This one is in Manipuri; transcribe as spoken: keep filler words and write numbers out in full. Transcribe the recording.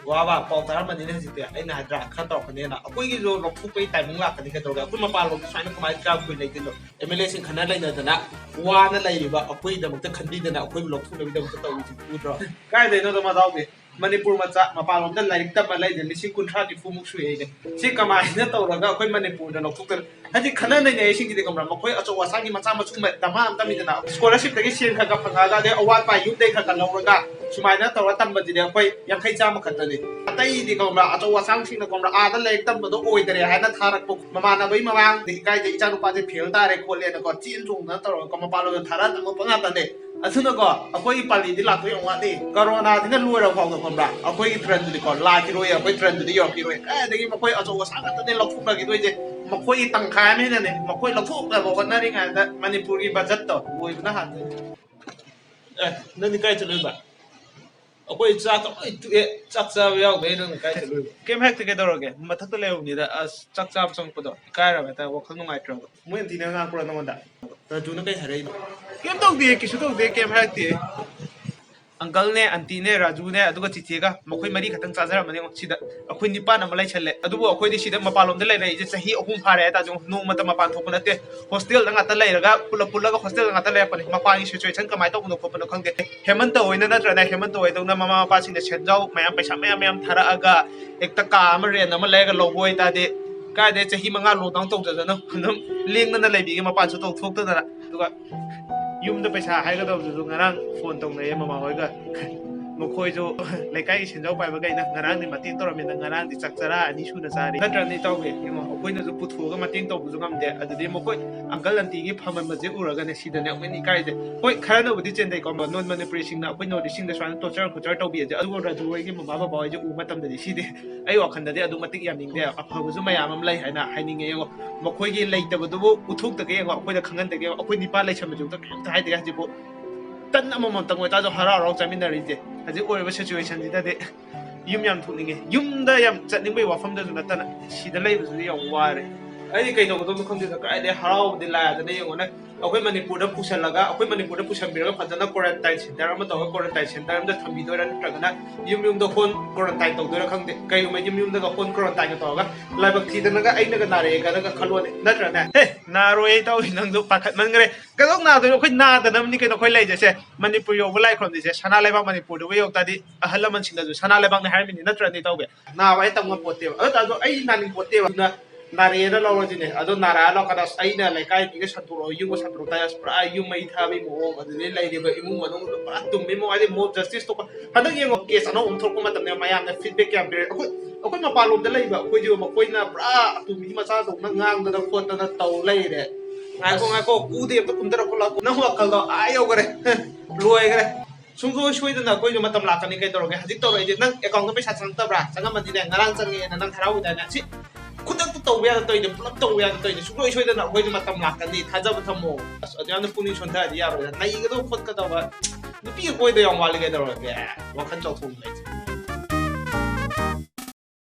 ꯋꯥ ꯋꯥ ꯄꯥꯎ ꯇꯥꯔꯝꯃꯅꯤꯅꯦ ꯍꯧꯖꯤꯛꯇꯤ꯫ ꯑꯩꯅ ꯍꯥꯏꯗ꯭ꯔꯥ, ꯈꯔ ꯇꯧꯔꯛꯀꯅꯤꯅ꯫ ꯑꯩꯈꯣꯏꯒꯤꯁꯨ ꯂꯧꯊꯣꯛꯄꯒꯤ ꯇꯥꯏꯃꯤꯡ ꯂꯥꯛꯀꯅꯤ꯫ ꯀꯩꯗꯧꯔꯒꯦ? ꯑꯩꯈꯣꯏ ꯃꯄꯥꯟꯂꯣꯝꯗ ꯁꯨꯃꯥꯏꯅ ꯀꯃꯥꯏꯅ ꯀꯌꯥꯝ ꯀꯨꯏ ꯂꯩꯗꯣꯏꯅꯣ? ꯑꯦꯝ ꯑꯦꯜ ꯑꯦꯁꯤꯡ ꯈꯟꯅ ꯂꯩꯅꯗꯅ ꯋꯥꯅ ꯂꯩꯔꯤꯕ ꯑꯩꯈꯣꯏꯒꯤꯗꯃꯛꯇ ꯈꯟꯕꯤꯗꯅ ꯑꯩꯈꯣꯏꯕꯨ ꯂꯧꯊꯣꯛꯅꯕꯒꯤꯗꯃꯛꯇ ꯇꯧꯔꯤꯁꯤ ꯎꯗ꯭ꯔꯣ? ꯀꯥꯏꯗꯩꯅꯣꯗ ꯃꯗꯥꯎꯗꯤ? ꯃꯅꯤꯄꯨꯔ ꯃꯆꯥ ꯃꯄꯥꯟꯂꯣꯝꯗ ꯂꯥꯏꯔꯤꯛ ꯇꯝꯕ ꯂꯩꯁꯦ ꯂꯤꯁꯤꯡ ꯀꯨꯟꯊ꯭ꯔꯥ ꯅꯤꯐꯨꯃꯨꯛ ꯁꯨꯏ ꯍꯥꯏꯅꯦ꯫ ꯁꯤ ꯀꯃꯥꯏꯅ ꯇꯧꯔꯒ ꯑꯩꯈꯣꯏ ꯃꯅꯤꯄꯨꯔꯗ ꯂꯧꯊꯣꯛꯇꯣꯏꯅꯣ? ꯍꯥꯏꯗꯤ ꯈꯟꯅ ꯅꯩꯅꯔꯤꯁꯤꯡꯁꯤꯗꯤ ꯈꯪꯕ꯭ꯔꯥ, ꯃꯈꯣꯏ ꯑꯆꯧ ꯑꯁꯥꯡꯒꯤ ꯃꯆꯥ ꯃꯁꯨ ꯃ-, ꯗꯃꯥ ꯑꯃ ꯇꯝꯃꯤꯗꯅ, ꯁ꯭ꯀꯣꯂꯔꯁꯤꯞꯇꯒꯤ ꯁꯦꯟ ꯈꯔ ꯈꯔ ꯐꯪꯉꯛꯑꯒ, ꯑꯗꯩ ꯑꯋꯥꯠꯄ ꯌꯨꯝꯗꯩ ꯈꯔ ꯈꯔ ꯂꯧꯔꯒ ꯁꯨꯃꯥꯏꯅ ꯇꯧꯔ ꯇꯝꯕꯁꯤꯗꯤ ꯑꯩꯈꯣꯏ ꯌꯥꯡꯈꯩ ꯆꯥꯝꯃ ꯈꯛꯇꯅꯤ꯫ ꯑꯇꯩꯗꯤ ꯈꯪꯕ꯭ꯔꯥ, ꯑꯆꯧ ꯑꯁꯥꯡꯁꯤꯡꯅ ꯈꯪꯕ꯭ꯔꯥ, ꯑꯥꯗ ꯂꯥꯏꯔꯤꯛ ꯇꯝꯕꯗꯣ ꯑꯣꯏꯗꯔꯦ ꯍꯥꯏꯅ ꯊꯥꯔꯛꯄ ꯃꯃꯥꯟꯅꯕꯒꯤ ꯃꯃꯥꯡꯗ ꯏꯀꯥꯏꯗ ꯏꯆꯥꯅꯨꯄꯥꯁꯦ ꯐꯦꯜ ꯇꯥꯔꯦ ꯈꯣꯠꯂꯦꯅꯀꯣ, ꯆꯦꯟ ꯆꯣꯡꯗꯅ ꯇꯧꯔꯒ ꯃꯄꯥꯟꯂꯣꯝꯗ ꯊꯥꯔꯛꯑ ꯇꯝꯃꯛꯄ ꯉꯥꯛꯇꯅꯦ꯫ ꯑꯗꯨꯅꯀꯣ, ꯑꯩꯈꯣꯏꯒꯤ ꯄꯥꯜꯂꯤꯗꯤ ꯂꯥꯛꯇꯣꯏ ꯌꯥꯝ ꯋꯥꯠꯂꯤ꯫ ꯀꯣꯔꯣꯅꯥꯁꯤꯅ ꯂꯣꯏꯔ ꯐꯥꯎꯗ ꯈꯪꯕ꯭ꯔꯥ, ꯑꯩꯈꯣꯏꯒꯤ ꯇ꯭ꯔꯟꯗꯨꯗꯤꯀꯣ ꯂꯥꯛꯈꯤꯔꯣꯏ, ꯑꯩꯈꯣꯏ ꯇ꯭ꯔꯟꯗꯨꯗꯤ ꯌꯧꯔꯛꯈꯤꯔꯣꯏ꯫ ꯀꯥꯏꯗꯒꯤ ꯃꯈꯣꯏ ꯑꯆꯧ ꯑꯁꯥꯡ ꯉꯥꯛꯇꯅꯦ ꯂꯧꯊꯣꯛꯅꯈꯤꯗꯣꯏꯁꯦ꯫ ꯃꯈꯣꯏꯒꯤ ꯇꯪꯈꯥꯏ ꯑꯃ ꯍꯦꯟꯅꯅꯦ ꯃꯈꯣꯏ ꯂꯧꯊꯣꯛꯅꯕ ꯍꯣꯠꯅꯔꯤꯉꯩꯗ ꯃꯅꯤꯄꯨꯔꯒꯤ ꯕꯖꯠꯇꯣ ꯂꯣꯏꯕꯅ ꯍꯥꯟꯗꯣꯏꯅꯦ꯫ ꯑꯦ, ꯅꯪꯗꯤ ꯀꯥꯏ ꯆꯠꯂꯨꯏꯕ? ꯑꯩꯈꯣꯏ ꯆꯥꯛ ꯂꯣꯏ ꯇꯣꯛꯑꯦ, ꯆꯥꯛ ꯆꯥꯕ ꯌꯥꯎꯗ꯭ꯔꯦ, ꯅꯪꯅ ꯀꯥꯏ ꯆꯠꯂꯨꯏꯕ? ꯀꯩꯝ ꯍꯥꯏꯔꯛꯇꯦ, ꯀꯩꯗꯧꯔꯒꯦ? ꯃꯊꯛꯇ ꯂꯩꯍꯧꯕꯅꯤꯗ꯫ ꯑꯁ, ꯆꯥꯛ ꯆꯥꯕ ꯆꯪꯉꯛꯄꯗꯣ ꯏꯀꯥꯏꯔꯕ ꯍꯦꯛꯇ, ꯋꯥꯈꯜ ꯅꯨꯡꯉꯥꯏꯇ꯭ꯔꯕ꯫ ꯃꯣꯏ ꯑꯟꯇꯤꯅ ꯉꯥꯡꯄ꯭ꯔꯣ ꯅꯉꯣꯟꯗ? ꯔꯥꯖꯨꯅ ꯀꯩ ꯍꯥꯏꯔꯛꯏꯅꯣ? ꯀꯩꯝ ꯇꯧꯗꯦ, ꯀꯩꯁꯨ ꯇꯧꯗꯦ, ꯀꯩꯝ ꯍꯥꯏꯔꯛꯇꯦ꯫ ꯑꯪꯀꯜꯅꯦ, ꯑꯟꯇꯤꯅꯦ, ꯔꯥꯖꯨꯅꯦ, ꯑꯗꯨꯒ ꯆꯤꯆꯦꯒ, ꯃꯈꯣꯏ ꯃꯔꯤ ꯈꯛꯇꯪ ꯆꯥꯖꯔꯝꯕꯅꯦ꯫ ꯁꯤꯗ ꯑꯩꯈꯣꯏ ꯅꯤꯄꯥꯟ ꯑꯃ ꯂꯩꯁꯜꯂꯦ꯫ ꯑꯗꯨꯕꯨ ꯑꯩꯈꯣꯏꯗꯤ ꯁꯤꯗ ꯃꯄꯥꯟꯂꯣꯝꯗ ꯂꯩꯔꯛꯏꯁꯦ ꯆꯍꯤ ꯑꯍꯨꯝ ꯐꯥꯔꯦ ꯍꯥꯏꯇꯥꯔꯁꯨ, ꯅꯣꯡꯃꯇ ꯃꯄꯥꯟ ꯊꯣꯛꯄ ꯅꯠꯇꯦ꯫ ꯍꯣꯁꯇꯦꯜꯗ ꯉꯥꯛꯇ ꯂꯩꯔꯒ, ꯄꯨꯂꯞ ꯄꯨꯜꯂꯒ ꯍꯣꯁꯇꯦꯜꯗ ꯉꯥꯛꯇ ꯂꯩꯔꯛꯄꯅꯦ꯫ ꯃꯄꯥꯟꯒꯤ ꯁꯤꯆꯨꯋꯦꯁꯟ ꯀꯃꯥꯏꯅ ꯇꯧꯕꯅꯣ ꯈꯣꯠꯄꯅꯣ ꯈꯪꯗꯦ꯫ ꯍꯦꯃꯟꯇ ꯍꯣꯏꯅ ꯅꯠꯇ꯭ꯔꯅꯦ, ꯍꯦꯃꯟꯇ ꯍꯣꯏꯗꯧꯅ ꯃꯃꯥ ꯃꯄꯥꯁꯤꯡꯅ ꯁꯦꯟꯖꯥꯎ ꯃꯌꯥꯝ, ꯄꯩꯁꯥ ꯃꯌꯥꯝ ꯃꯌꯥꯝ ꯊꯥꯔꯛꯑꯒ, ꯍꯦꯛꯇ ꯀꯥ ꯑꯃ, ꯔꯦꯟ ꯑꯃ ꯂꯩꯔꯒ ꯂꯧꯕ ꯑꯣꯏꯇꯥꯔꯗꯤ, ꯀꯥꯏꯗꯩ ꯆꯍꯤ ꯃꯉꯥ ꯂꯣꯛꯗꯥꯎꯟ ꯇꯧꯖꯗꯅ ꯑꯗꯨꯝ ꯂꯦꯡꯗꯅ ꯂꯩꯕꯤꯒꯦ, ꯃꯄꯥꯟꯁꯨ ꯇꯧꯊꯣꯛꯇꯗꯅ꯫ ꯑꯗꯨꯒ ꯌꯨꯝꯗ ꯄꯩꯁꯥ ꯍꯥꯏꯒꯗꯕꯗꯨꯁꯨ ꯉꯔꯥꯡ ꯐꯣꯟ ꯇꯧꯅꯩꯌꯦ ꯃꯃꯥ ꯍꯣꯏꯒ꯫ ꯃꯈꯣꯏꯁꯨ ꯂꯩꯀꯥꯏꯒꯤ ꯁꯦꯟꯖꯥꯎ ꯄꯥꯏꯕꯈꯩꯅ ꯉꯔꯥꯡꯗꯤ ꯃꯇꯦꯡ ꯇꯧꯔꯝꯃꯤꯅ ꯉꯔꯥꯡꯗꯤ ꯆꯥꯛ ꯆꯔꯥ ꯑꯅꯤ ꯁꯨꯅ ꯆꯥꯔꯤ꯫ ꯅꯠꯇ꯭ꯔꯅꯦ ꯏꯇꯥꯎꯕꯤ? ꯌꯦꯡꯉꯣ, ꯑꯩꯈꯣꯏꯅꯁꯨ ꯄꯨꯊꯣꯛꯑꯒ ꯃꯇꯦꯡ ꯇꯧꯕꯁꯨ ꯉꯝꯗꯦ꯫ ꯑꯗꯨꯗꯤ ꯃꯈꯣꯏ ꯑꯪꯀꯜ ꯑꯟꯇꯤꯒꯤ ꯐꯃꯟꯕꯁꯦ ꯎꯔꯒꯅꯦ ꯁꯤꯗꯅꯦ ꯑꯩꯈꯣꯏꯅ ꯏꯀꯥꯏꯁꯦ꯫ ꯍꯣꯏ, ꯈꯔꯅꯕꯨꯗꯤ ꯆꯦꯟꯗꯩꯀꯣ, ꯅꯣꯟ ꯃꯅꯤꯄꯨꯔꯤꯁꯤꯡꯅ ꯑꯩꯈꯣꯏ ꯅꯣꯔꯠ ꯏꯁꯁꯤꯡꯗ ꯁꯨꯃꯥꯏꯅ ꯇꯣꯔꯆꯔ ꯈꯣꯠꯆꯔ ꯇꯧꯕꯤꯔꯗꯤ, ꯑꯗꯨꯕꯨ ꯔꯥꯖꯨ ꯍꯣꯏꯒꯤ ꯃꯃꯥ ꯕꯕꯥ ꯍꯣꯏꯁꯦ ꯎꯕ ꯃꯇꯝꯗꯗꯤ ꯁꯤꯗꯤ ꯑꯩ ꯋꯥꯈꯜꯗꯗꯤ ꯑꯗꯨꯛ ꯃꯇꯤꯛ ꯌꯥꯝꯅꯤꯡꯗꯦ꯫ ꯑꯐꯕꯁꯨ ꯃꯌꯥꯝ ꯑꯃ ꯂꯩ ꯍꯥꯏꯅ ꯍꯥꯏꯅꯤꯡꯉꯦ꯫ ꯌꯦꯡꯉꯣ, ꯃꯈꯣꯏꯒꯤ ꯂꯩꯇꯕꯗꯨꯕꯨ ꯎꯠꯊꯣꯛꯇꯒꯦ꯫ ꯌꯦꯡꯉꯣ, ꯑꯩꯈꯣꯏꯗ ꯈꯪꯍꯟꯗꯒꯦ꯫ ꯌꯦꯡꯉꯣ, ꯑꯩꯈꯣꯏ ꯅꯤꯄꯥ ꯂꯩꯁꯟꯕꯁꯤꯕꯨ ꯀꯔꯤꯝꯇ ꯍꯥꯏꯗꯦ ꯍꯧꯖꯤꯛꯐꯥꯎ꯫ ꯇꯟ ꯑꯃꯃꯝꯇꯪ ꯑꯣꯏꯇꯥꯔꯁꯨ ꯍꯔꯥꯎ ꯍꯔꯥꯎ ꯆꯥꯃꯤꯟꯅꯔꯤꯁꯦ꯫ ꯍꯧꯖꯤꯛ ꯑꯣꯏꯔꯤꯕ ꯁꯤꯆꯨꯋꯦꯁꯟꯁꯤꯗꯗꯤ ꯌꯨꯝ ꯌꯥꯝ ꯊꯣꯛꯅꯤꯡꯉꯦ꯫ ꯌꯨꯝꯗ ꯌꯥꯝ ꯆꯠꯅꯤꯡꯕꯒꯤ ꯋꯥꯐꯝꯗꯁꯨ ꯅꯠꯇꯅ ꯁꯤꯗ ꯂꯩꯕꯁꯤꯗꯤ ꯌꯥꯝ ꯋꯥꯔꯦ꯫ ꯑꯩꯗꯤ ꯀꯩꯗꯧꯒꯗꯕꯅꯣ ꯈꯪꯗꯦꯗ, ꯀꯥꯏꯗꯩ ꯍꯔꯥꯎꯕꯗꯤ ꯂꯥꯏꯗꯅ ꯌꯦꯡꯉꯣꯅꯦ꯫ ꯑꯩꯈꯣꯏ ꯃꯅꯤꯄꯨꯔꯗ ꯄꯨꯁꯜꯂꯒ, ꯑꯩꯈꯣꯏ ꯃꯅꯤꯄꯨꯔꯗ ꯄꯨꯁꯟꯕꯤꯔꯒ ꯐꯖꯅ quarantine center ꯑꯃ ꯇꯧꯔꯒ quarantine center ꯑꯃꯗ ꯊꯝꯕꯤꯗꯣꯏꯔꯥ, ꯅꯠꯇ꯭ꯔꯒꯅ ꯌꯨꯝ ꯌꯨꯝꯗ home quarantine ꯇꯧꯗꯣꯏꯔꯥ ꯈꯪꯗꯦ꯫ ꯀꯩꯒꯨꯝꯕ ꯌꯨꯝ ꯌꯨꯝꯗꯒ home quarantine ꯇꯧꯔꯒ ꯂꯥꯏꯕꯛ ꯊꯤꯗꯅꯒ ꯑꯩꯅꯒ ꯅꯥꯔꯛꯑꯦꯒꯅꯒ ꯈꯜꯂꯣꯅꯦ, ꯅꯠꯇ꯭ꯔꯅꯦ? ꯍꯦ, ꯅꯥꯔꯣꯏ ꯏꯇꯥꯎ, ꯅꯪꯗꯣ ꯄꯥꯈꯠꯃꯟꯈ꯭ꯔꯦ꯫ ꯀꯩꯗꯧ ꯅꯥꯗꯣꯏꯅꯣ? ꯑꯩꯈꯣꯏ ꯅꯥꯗꯅꯕꯅꯤ ꯀꯩꯅꯣ ꯑꯩꯈꯣꯏ ꯂꯩꯖꯁꯦ꯫ ꯃꯅꯤꯄꯨꯔ ꯌꯧꯕ ꯂꯥꯏ ꯈꯨꯔꯨꯝꯗꯣꯏꯁꯦ ꯁꯅꯥ ꯂꯩꯕꯥꯛ ꯃꯅꯤꯄꯨꯔꯗꯨꯕꯨ ꯌꯧ ꯇꯥꯔꯗꯤ ꯑꯍꯜ ꯂꯃꯟꯁꯤꯡꯅꯁꯨ ꯁꯅꯥ ꯂꯩꯕꯥꯛꯅꯦ ꯍꯥꯏꯔꯝꯃꯤꯅꯤ, ꯅꯠꯇ꯭ꯔꯅꯦ ꯏꯇꯥꯎꯕꯤ? ꯅꯥꯕ ꯍꯥꯏ ꯇꯝ ꯉꯝꯄꯣꯠꯇꯦꯕ꯫ ꯑꯗꯨ ꯇꯥꯔꯁꯨ ꯑꯩ ꯅꯥꯅꯤꯡꯄꯣꯠꯇꯦꯕ꯫ ꯑꯗꯨꯅ ꯅꯥꯔꯛꯑꯦꯅ ꯂꯧꯔꯁꯤꯅꯦ꯫ ꯑꯗꯣ ꯅꯥꯔꯛꯑ ꯂꯧꯔꯀꯥꯟꯗ ꯑꯁ ꯑꯩꯅ ꯂꯩꯀꯥꯏ ꯃꯤꯒ ꯁꯟꯗꯣꯔꯛꯑꯣ, ꯌꯨꯝꯒ ꯁꯟꯗꯣꯔꯛꯇꯥꯔꯦ ꯑꯁ ꯄꯨꯔꯥ ꯌꯨꯝ ꯃꯩ ꯊꯥꯕꯒꯤ ꯃꯑꯣꯡ, ꯑꯗꯨꯗꯩ ꯂꯩꯔꯤꯕ ꯏꯃꯨꯡ ꯃꯅꯨꯡꯗꯣ ꯄꯨꯔꯥ ꯇꯨꯝꯕꯒꯤ ꯃꯑꯣꯡ, ꯍꯥꯏꯗꯤ mob justice ꯊꯣꯛꯄ꯫ ꯍꯟꯗꯛ ꯌꯦꯡꯉꯣ, case ꯑꯅꯧꯕ ꯑꯃ ꯊꯣꯛꯂꯛꯄ ꯃꯇꯝꯗ ꯃꯌꯥꯝꯅ feedback ꯀꯌꯥꯝ ꯄꯤꯔꯛꯑꯦ꯫ ꯑꯩꯈꯣꯏ, ꯑꯩꯈꯣꯏ ꯃꯄꯥꯟꯂꯣꯝꯗ ꯂꯩꯕ ꯑꯩꯈꯣꯏꯁꯨ ꯃꯈꯣꯏꯅ ꯄꯨꯔꯥ ꯑꯇꯨꯝꯕꯤ ꯃꯆꯥꯗꯧꯅ ꯉꯥꯡꯗꯅ ꯈꯣꯠꯇꯅ ꯇꯧ ꯂꯩꯔꯦ꯫ ꯉꯥꯏꯈꯣ, ꯉꯥꯏꯈꯣ, ꯀꯨꯗꯤ ꯑꯝꯇ ꯀꯨꯝꯊꯔꯛꯈꯣ ꯂꯥꯛꯈꯣ꯫ ꯅꯪ ꯋꯥꯈꯜꯗꯣ ꯑꯥ ꯌꯧꯈꯔꯦ, ꯂꯣꯏꯈꯔꯦ꯫ ꯁꯨꯡꯁꯣꯏ ꯁꯣꯏꯗꯅ ꯑꯩꯈꯣꯏꯁꯨ ꯃꯇꯝ ꯂꯥꯛꯀꯅꯤ꯫ ꯀꯩꯗꯧꯔꯒꯦ? ꯍꯧꯖꯤꯛ ꯇꯧꯔꯛꯏꯁꯦ ꯅꯪ account ꯇ ꯄꯩꯁꯥ ꯆꯪꯉꯛꯇꯕ꯭ꯔꯥ? ꯆꯪꯉꯝꯃꯅꯤꯅꯦ, ꯉꯔꯥꯡ ꯆꯪꯉꯛꯑꯦꯅ ꯅꯪ ꯍꯔꯥꯎꯏꯗꯥꯏꯅꯦ? ꯁꯤ ꯈꯨꯗꯛꯇ ꯇꯧꯕ ꯌꯥꯗ ꯇꯧꯔꯤꯅꯦ, ꯄꯨꯂꯞ ꯇꯧꯕ ꯌꯥꯗ ꯇꯧꯔꯤꯅꯦ꯫ ꯁꯨꯡꯁꯣꯏ ꯁꯣꯏꯗꯅ ꯑꯩꯈꯣꯏꯁꯨ ꯃꯇꯝ ꯂꯥꯛꯀꯅꯤ, ꯊꯥꯖꯕ ꯊꯝꯃꯣ꯫ ꯑꯁ, ꯑꯗꯨ ꯌꯥꯝꯅ ꯄꯨꯛꯅꯤꯡ ꯁꯣꯟꯊꯔꯗꯤ ꯌꯥꯔꯣꯏꯗ꯫ ꯅꯩꯒꯗꯧꯕ ꯈꯣꯠꯀꯗꯧꯕ, ꯅꯨꯄꯤꯒ ꯀꯣꯏꯗ ꯌꯥꯝ ꯋꯥꯠꯂꯤ꯫ ꯀꯩꯗꯧꯔꯒꯦ? ꯋꯥꯈꯜ ꯆꯥꯎꯊꯣꯛꯅ ꯂꯩꯁꯦ꯫